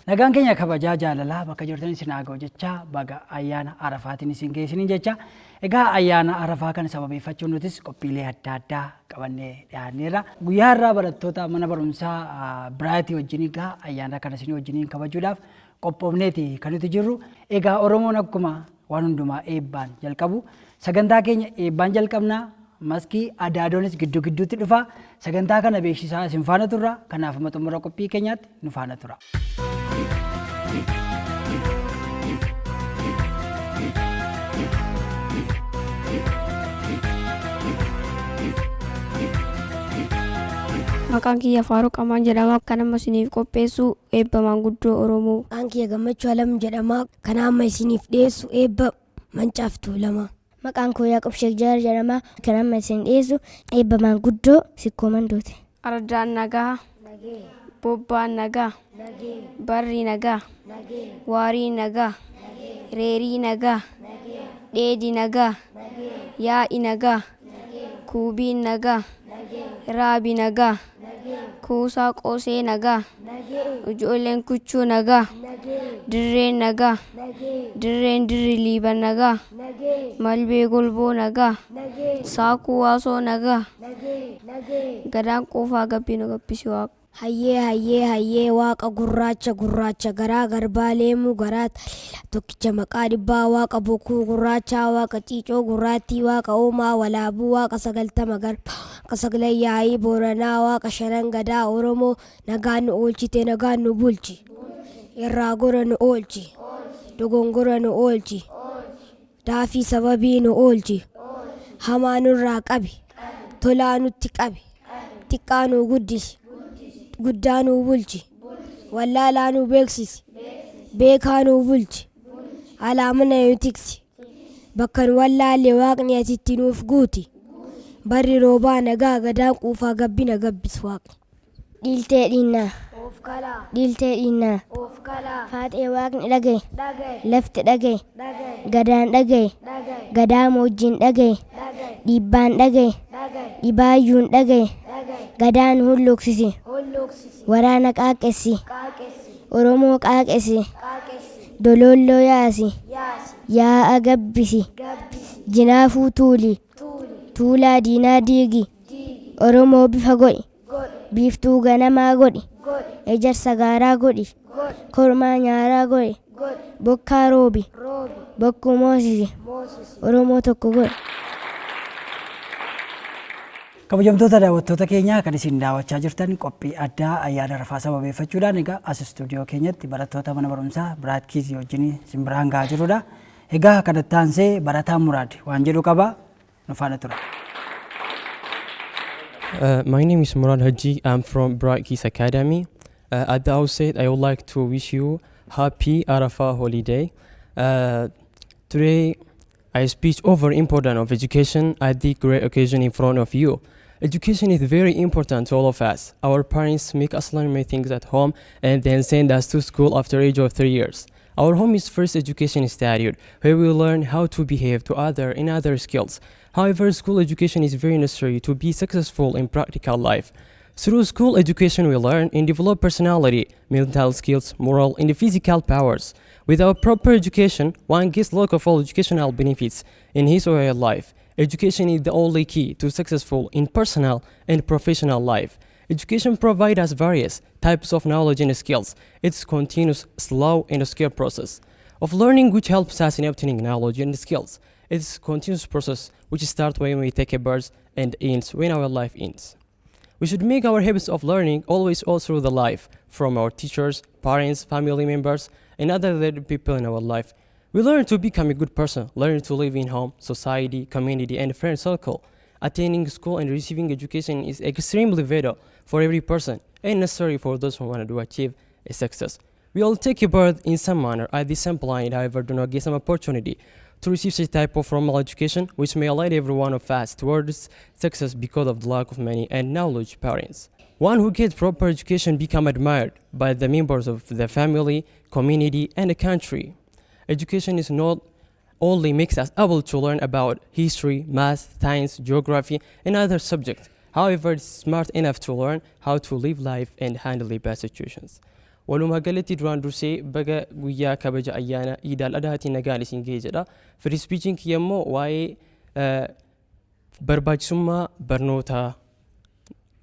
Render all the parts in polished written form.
Nagaan keenya kabajaa jaalalaa bakka jirtan isin haa ga'u jechaa, baga ayyaana Arafaatiin isin geessiniin jecha. Egaa ayyaana Arafaa kana sababeeffachuun nutis qophiilee adda addaa qabannee dhiyaanneerra. Guyyaa har'aa barattoota mana barumsaa Biraayitii wajjin egaa ayyaana kana isin wajjiniin kabajuudhaaf qophoofneeti kan nuti jirru. Egaa Oromoon akkuma waan hundumaa eebbaan jalqabu, sagantaa keenya eebbaan jalqabna. Maskii adaadoonis gidduu gidduutti dhufa. Sagantaa kana beeksisaa isin faana turra. Kanaaf amma xumura qophii keenyaatti nu faana tura. Maqaan kiyya Faaruq Amaan jedhama. Kan amma isiniif qopheessu eebba maanguddoo Oromoo. Maqaan kiyya Gammachuu Alam jedhama. Kan amma isiniif dhiyeessu eebba Mancaaf Tuulamaa. Maqaan koo Yaaqub Sheek Jaar jedhama. Kan amma isin dhiyeessu eebba maanguddoo Sikkoo Mandooti. Ardaan nagaa, bobbaan nagaa, barri nagaa, waarii nagaa, reerii nagaa, dheedi nagaa, yaa'i nagaa, kuubiin nagaa, raabi nagaa, kuusaa qosee nagaa, ijoolleen kuchuu nagaa, dirreen nagaa, dirreen dirri liiban nagaa, malbee golboo nagaa, saakuu waasoo nagaa, gadaan quufaa gabbii nu gabbisi waaqa. Hayyee hayyee hayyee, waaqa gurraacha gurraacha garaa garbaa leemuu garaa taliila tokkicha maqaa dhibbaa, waaqa bokkuu gurraachaa, waaqa ciicoo gurraattii, waaqa uumaa walaabuu, waaqa 90 garbaa, waaqa saglan yaa'ii booranaa, waaqa shanan gadaa Oromoo, nagaan nu oolchite nagaan nu bulchi, irraa gora nu oolchi, dogongora nu oolchi, daafii sababii nu oolchi, hamaa nurraa qabi, tolaa nutti qabi, xiqqaa nu guddisi, guddaa nu bulchi, wallaalaa nu beeksisi, beekaa nu bulchi, alaa mana nu tiksi, bakka nu wallaalle waaqni atitti nuuf guuti, barri roobaa nagaa, gadaan quufaa gabbina gabbis waaqni. Dhiiltee dhiinnaa. Dhiiltee dhiinnaa. Faaxee waaqni dhagaye. Lafti dhagaye. Gadaan dhagaye. Gadaa moojjiin dhagaye. Dhiibbaan dhagaye. Dhibaayyuun dhagaye. Gadaan hulluuqsisi. Waraana qaaqessi. Oromoo qaaqessi. Doloolloo yaasi. Yaa'a gabbisi. Jinaafuu tuuli. Tuulaa diinaa diigi. Oromoo bifa godhi. Biiftuu ganamaa godhi. Ejersa gaaraa godhi. Kormaa nyaaraa godhi. Bokkaa roobi. Bokkuu moosisi. Oromoo tokko godhi. Kabajamtoota daawwattoota keenyaa, kan isin daawwachaa jirtan qophii addaa ayyaana Arafaa sababeeffachuudhaan egaa as istuudiyoo keenyatti barattoota mana barumsaa Biraat Kiizii wajjin isin biraan gahaa jirrudha. Egaa kanatti aansee barataan Muraad waan jedhu qaba, nu faana tura. My name is Murad Haji. I'm from Bright Keys Academy. At the outset, I would like to wish you happy Arafah holiday. Today, I speak over importance of education at the great occasion in front of you. Education is very important to all of us. Our parents make us learn many things at home and then send us to school after age of 3 years. Our home is first education institute where we learn how to behave to other and other skills. However, school education is very necessary to be successful in practical life. Through school education, we learn and develop personality, mental skills, moral, and physical powers. Without proper education, one gets lack of all educational benefits in his or her life. Education is the only key to successful in personal and professional life. Education provides us various types of knowledge and skills. It's continuous, slow, and skill process of learning which helps us in obtaining knowledge and skills. It's continuous process which starts when we take a birth and ends when our life ends. We should make our habits of learning always all through the life from our teachers, parents, family members, and other related people in our life. We learn to become a good person, learn to live in home, society, community, and friend circle. Attending school and receiving education is extremely vital for every person and necessary for those who want to achieve a success. We all take a birth in some manner at the same planet, however, do not get some opportunity to receive such type of formal education, which may lead every one of us towards success because of the lack of money and knowledge parents. One who gets proper education become admired by the members of the family, community, and the country. Education is not only makes us able to learn about history, math, science, geography, and other subjects. However, it's smart enough to learn how to live life and handle the bad situations. Walumaa galatti duraan dursee baga guyyaa kabaja ayyaana Iid al-Adhaatiin nagaan isin ga'e jedha. Free speechiin kiyya immoo waa'ee barbaachisummaa barnootaa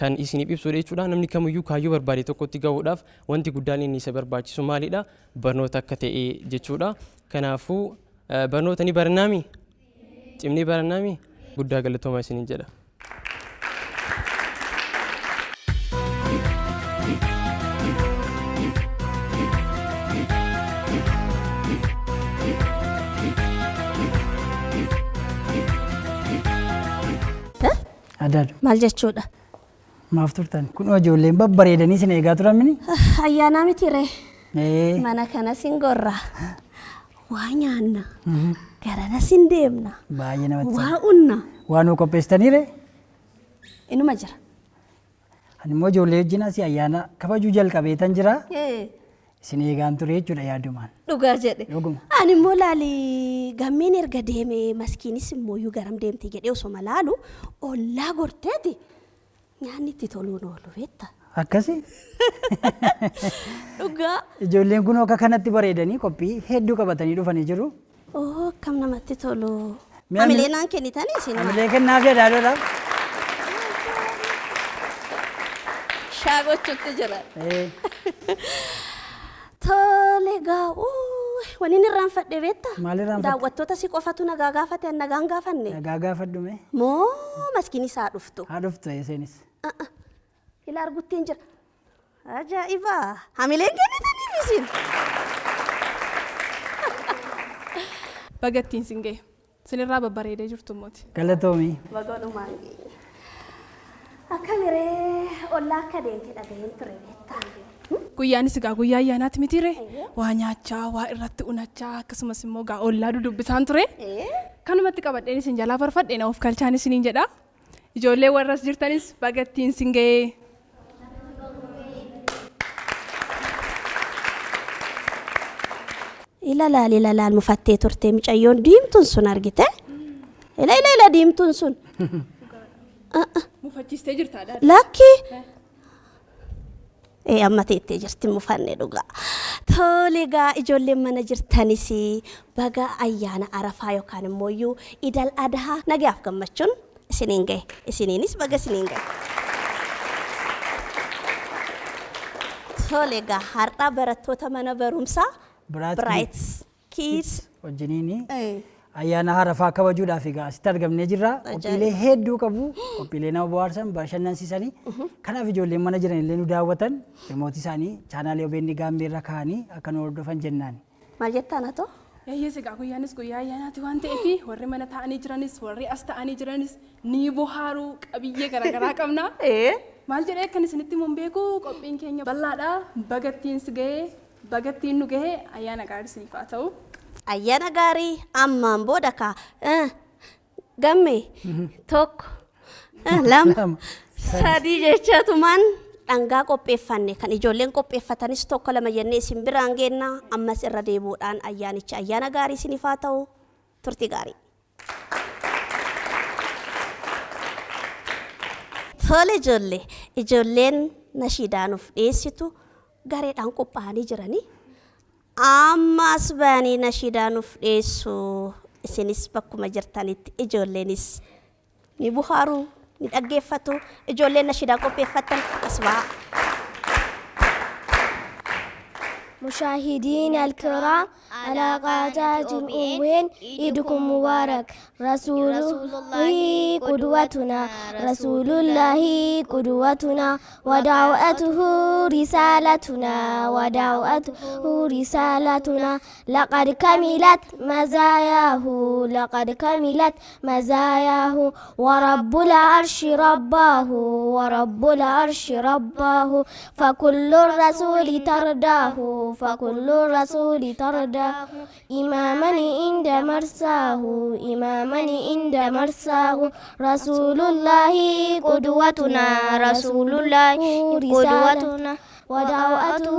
kan isiniif ibsudha jechuudha. Namni kamiyyuu kaayyoo barbaade tokkotti gahuudhaaf wanti guddaan inni isa barbaachisu maalidha? Barnoota akka ta'e jechuudha. Kanaafuu barnoota ni barannaami? Cimnee barannaami? Guddaa galatoomaa isiniin jedha. Adaadha. Maal jechuudha? Maaf turtan? Kun ijoolleen babbareedanii isin eegaa turan mini? Ayyaanaa miti ree. Ee. Mana kana sin gorra. Waa nyaanna. Garana sin deemna. Baay'ee namatti tola. Waa unna. Waa nuu qopheessitanii ree? Inuma jira. Ani immoo ijoollee wajjin asii ayyaana kabajuu jalqabeetan jira. Isin eegaan ture jechuudha yaadumaan. Dhugaa jedhe. Dhuguma. Ani immoo laali gammeen erga deeme maskiinis immoo iyyuu garam deemte jedhee osoma laalu ollaa gorteeti nyaanni itti toluun oolu beekta. Akkasi. Dhugaa. Ijoolleen kun akka kanatti bareedanii qophii hedduu qabatanii dhufanii jiru. Oo akkam namatti tolu. Mi'a Hamilee naan kennitanii isin. Hamilee kennaaf jedhaa dhodha. Shaa gochuutti jira. Tole gaa wani inni irraanfadhe beektaa? Maal irraanfatte? Daawwattoota si qofatu nagaa gaafate ani nagaan gaafanne. Nagaa gaafadhu mee? Moo maskiin isaa dhuftu? Haa dhuftu isheenis. Ila arguttiin jira. Ajaa'iba! Hamileen kennitaniif isin. Baga ittiin sin ga'e. Sinirraa babbareedee jirtu immooti. Galatoomi. Baga walumaan geenye. Akkamiree ollaa akka deemte dhaga'een ture beektaa? Guyyaanis egaa guyyaa ayyaanaati mitiire? Waa nyaachaa, waa irratti unachaa akkasumas immoo gaa ollaa dudubbisaan ture. Kanumatti qabadheen isin jalaa farfadhe na of kalchaan isiniin jedha. Ijoollee warras jirtanis baga ittiin sin ga'e. Ila laal ila laal mufattee turte mucayyoon diimtuun sun argite? Ila ila ila diimtuun sun. Mufachiistee jirta dha. Lakki. Ee amma teettee jirti mufanne dhugaa. Tole egaa ijoolleen mana jirtanis baga ayyaana Arafaa yookaan immoo iyyuu Idal Adhaa nagaaf gammachuun isiniin gahe. Isiniinis baga isiniin gahe. Tole egaa har'a barattoota mana barumsaa Bright Kids wajjiniini ayyaana Arafaa kabajuudhaaf egaa asitti argamnee jirra. Qophiilee hedduu qabu. Qophiilee nama bohaarsan, bashannansiisanii. Kanaaf ijoolleen mana jiran illee nu daawwatan remote isaanii chaanaalee OBN Gaambeerra kaa'anii akka nu hordofan jennaan. Maal jettaan haa ta'u? Eeyyee egaa guyyaanis guyyaa ayyaanaati waan ta'eef warri mana taa'anii jiranis warri as taa'anii jiranis ni bohaaru qabiyyee garaagaraa qabna. Maal jedhee akkan isinitti himuun beeku qophiin keenya bal'aadha. Baga ittiin si ga'ee baga ittiin nu ga'ee ayyaana gaarii isiniif haa ta'u. Ayyaana gaarii ammaan booda kaa gamme tokko lama sadii jechatumaan dhangaa qopheeffanne kan ijoolleen qopheeffatanis tokko lama jennee isin biraan geenna ammas irra deebi'uudhaan ayyaanicha ayyaana gaarii isiniif haa ta'u turtii gaarii. Tole ijoollee ijoolleen nashiidaa nuuf dhiyeessitu gareedhaan qophaa'anii jiranii. Ammas ba'anii nashiidaa nuuf dhiyeessu isinis bakkuma jirtanitti ijoolleenis ni bohaaru ni dhaggeeffatu ijoolleen nashiidaa qopheeffatan as ba'a. مشاهدين الكرام على قناة OBN عيدكم مبارك. رسول الله قدوتنا، رسول الله قدوتنا، ودعوته رسالتنا، ودعوته رسالتنا. لقد كملت مزاياه، لقد كملت مزاياه، ورب العرش رباه، ورب العرش رباه. فكل الرسول ترداه، فكل الرسول ترداه. إماما عند مرساه، إماما عند مرساه. رسول الله قدوتنا، رسول الله قدوتنا، ودعوته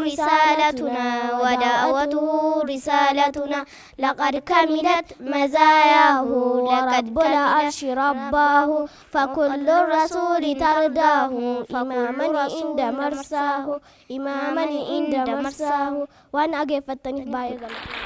رسالتنا، ودعوته رسالتنا. لقد كملت مزاياه، ورب العرش رباه، فكل الرسول ترداه، إماما عند مرساه، إماما عند مرساه. Waan dhaggeeffattaniif baay'ee galatoomaa.